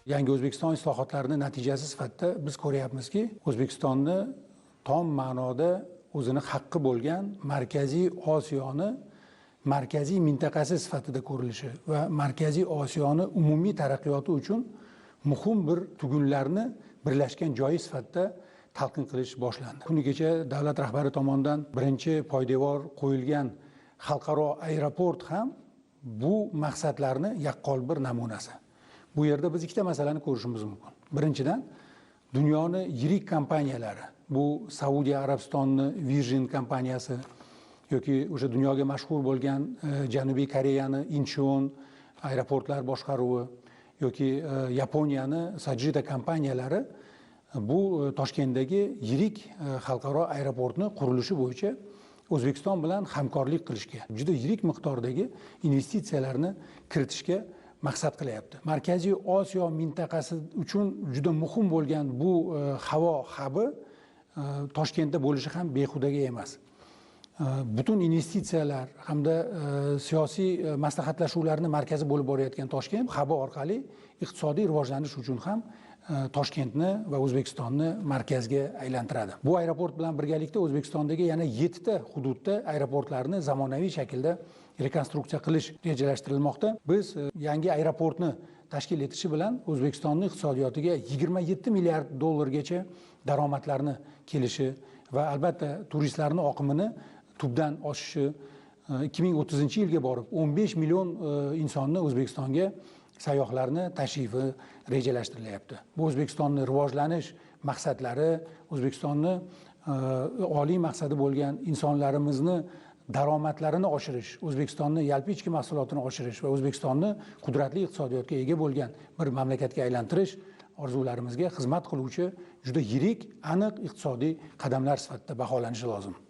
Yangi O'zbekiston islohotlarini natijasi sifatida biz ko'ryapmizki, O'zbekistonni tom ma'noda o'zini haqqi bo'lgan Markaziy Osiyoni markaziy mintaqasi sifatida ko'rilishi va Markaziy Osiyoni umumiy taraqqiyoti uchun muhim bir tugunlarni birlashgan joyi sifatida talqin qilish boshlandi. Kuni kecha davlat rahbari tomonidan birinchi poydevor qo'yilgan xalqaro aeroport ham bu maqsadlarni yaqqol bir namunasi. Bu yerda biz ikkita masalani ko'rishimiz mumkin. Birinchidan, dunyoni yirik kompaniyalari, bu Saudiya Arabistonni Virgin kompaniyasi yoki o'sha dunyoga mashhur bo'lgan Janubiy Koreyani Incheon aeroportlar boshqaruvi yoki Yaponiyani Sajida kompaniyalari bu Toshkentdagi yirik xalqaro aeroportni qurilishi bo'yicha O'zbekiston bilan hamkorlik qilishga, juda yirik miqdordagi investitsiyalarni kiritishga maqsad qilyapti. Markaziy Osiyo mintaqasi uchun juda muhim bo'lgan bu havo xabi Toshkentda bo'lishi ham behudaga emas. Butun investitsiyalar hamda siyosiy maslahatlashuvlarni markazi bo'lib borayotgan Toshkent xabi orqali iqtisodiy rivojlanish uchun ham Toshkentni va O'zbekistonni markazga aylantiradi. Bu aeroport bilan birgalikda O'zbekistondagi yana 7 ta hududda aeroportlarni zamonaviy shaklda rekonstruksiya qilish rejalashtirilmoqda. Biz yangi aeroportni tashkil etishi bilan O'zbekistonning iqtisodiyotiga 27 milliard dollargacha daromadlarni kelishi va albatta turistlarning oqimini tubdan oshishi, 2030-yilga borib 15 million insonni O'zbekistonga sayyohlarni tashrifi rejalashtirilyapti. Bu O'zbekistonni rivojlanish maqsadlari, O'zbekistonni oliy maqsadi bo'lgan insonlarimizni daromadlarini oshirish, O'zbekistonni yalpi ichki mahsulotini oshirish va O'zbekistonni qudratli iqtisodiyotga ega bo'lgan bir mamlakatga aylantirish orzularimizga xizmat qiluvchi juda yirik, aniq iqtisodiy qadamlar sifatida baholanishi lozim.